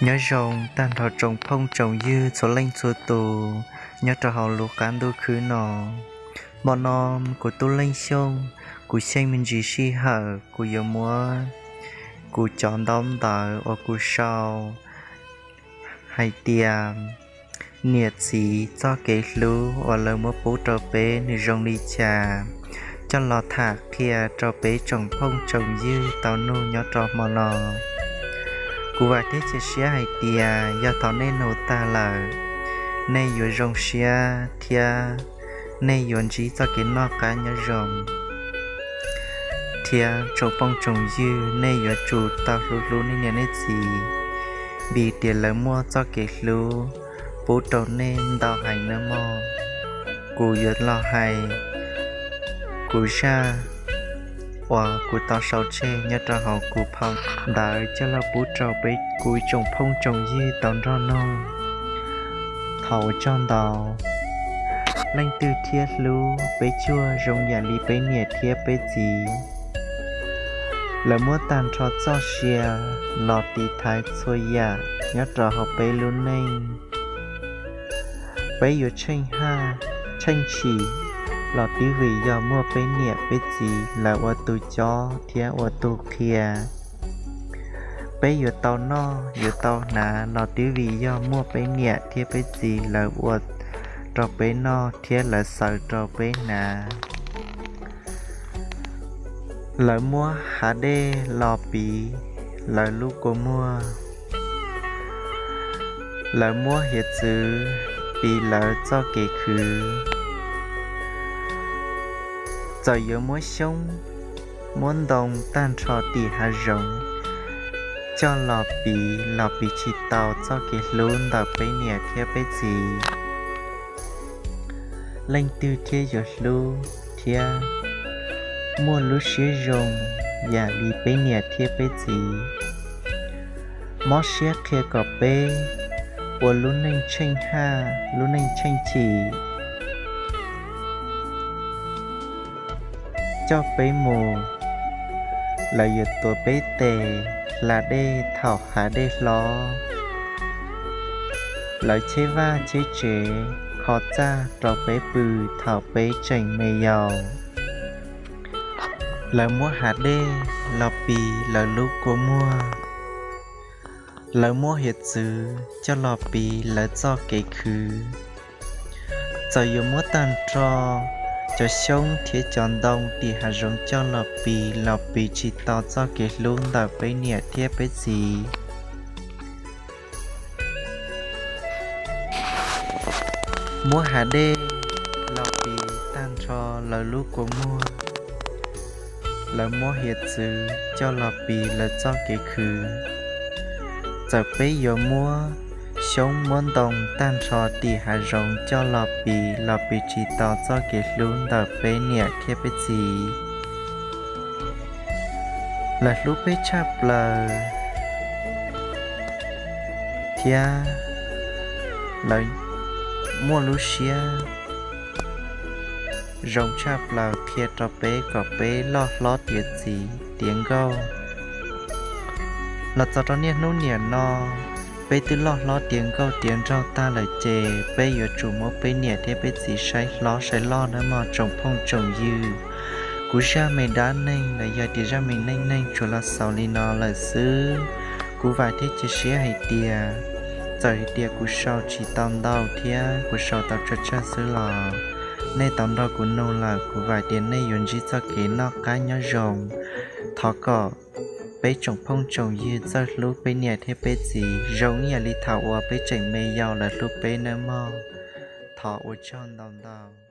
Nyob zoo tag nrho tsoom phooj tsoom ywg txhua leej txhua tus nyob rau hauv lub qab ntuj khwb no. Hmo no kuv Tub Leej Xyooj, kuv xyeej me ntsis sij hawm kuv yuav muab kuv cov ntaub ntawv uas kuv sau hais tias niam txiv txoj kev hlub uas lawv muab pub rau peb nws zoo li cas coj los tham qhia rau peb tsoom phooj tsoom ywg tau nug nyob rau hmo no. Kuv vam thiab cia siab hais tias yog thaum nej nug tag lawm, nej yuav zoo siab thiab nej yuav ntsib txoj kev noj qab nyob zoo. Thiab tsoom phooj tsoom ywg, nej yuav tsum tau hlub hlub nej niam nej txiv, vim tias lawv muaj txoj kev hlub pub rau nej ntau heev nawb mog. Kuv yuav los hais kuv zaj uas kuv tau sau tseg nyob rau hauv kuv phau ntawv coj los pub rau peb kuv tsoom phooj tsoom ywg tau nrog nug. Thaum ua tsaug ntau. Leej twg thiaj hlub peb cuag zoo yam li peb niam thiab peb txiv? Lawv muab tag nrho txoj sia los tiv thaiv txhua yam nyob rau hauv peb lub neej. Peb yuav tsheej haj tsheej chim los twb vim yog muaj peb niam peb txiv lawv ua tus cob thiab ua tus qhia. Peb yuav tau noj yuav tau hnav los twb vim yog muaj peb niam thiab peb txiv lawv ua rau peb noj thiab lawv xaws rau peb hnav. Lawv muab hav dej los piv lawv lub kua muag. Lawv muab hiav txwv piv lawv txoj kev khwv. Txawm yuav muab xyoob muab ntoo tag nrho tim hav zoov coj los piv los piv tsis tau txoj kev hlub ntawm peb niam thiab peb txiv. Leej twg thiaj yuav hlub thiab muaj lub siab zoo yam li peb niam thiab peb txiv? Mob siab qhia kom peb ua lub neej tsheej haj lub neej tsheej chim, coj peb mus. Lawv yuav tuav peb tes hla dej thaum hav dej hlob. Lawv cheb vaj cheb tsev kho txaj rau peb pw thaum peb tseem me yaus. Lawv muab hav dej los piv lawv lub kua muag. Lawv muab hiav txwv coj los piv lawv txoj kev khwv. Txawm yuav muab tag nrho cov xyoob thiab cov ntoo tim hav zoov coj los piv los piv tsis tau txoj kev hlub ntawm peb niam thiab peb txiv. Muab hav dej los piv tag nrho lawv lub kua muag. Lawv muab hiav txwv coj los piv lawv txoj kev khwv. Txawm peb yuav muab xyoob muab ntoo tag nrho tim hav zoov coj los piv los piv tsis tau txoj kev hlub ntawm peb niam thiab peb txiv. Lawv hlub peb tshaj plaws thiab lawv muaj lub siab zoo tshaj plaws qhia rau peb kom peb loj hlob tiav txiv tiav nkauj. Los txog rau niaj hnub niam no, peb twb loj hlob tiav nkauj tiav nraug tag lawm ces peb yuav tsum muab peb niam thiab peb txiv saib hlob saib loj nawb mog tsoom phooj tsoom ywg. Kuv zaj me dab neeg los yog tias zaj me neej neeg tsuas los xaus li no lawm xwb. Kuv vam thiab cia siab hais tias txawm hais tias kuv sau tsis tau ntau thiab kuv sau tau tsawg tsawg xwb los nej tau nrog kuv nug lawm, kuv vam tias nej yuav ntsib txoj kev noj qab nyob zoo. Thov kom peb tsoom phooj tsoom ywg txawj hlub peb niam thiab peb txiv zoo ib yam li thaum uas peb tseem me yau lawv hlub peb nawb mog. Thov ua tsaug ntau ntau.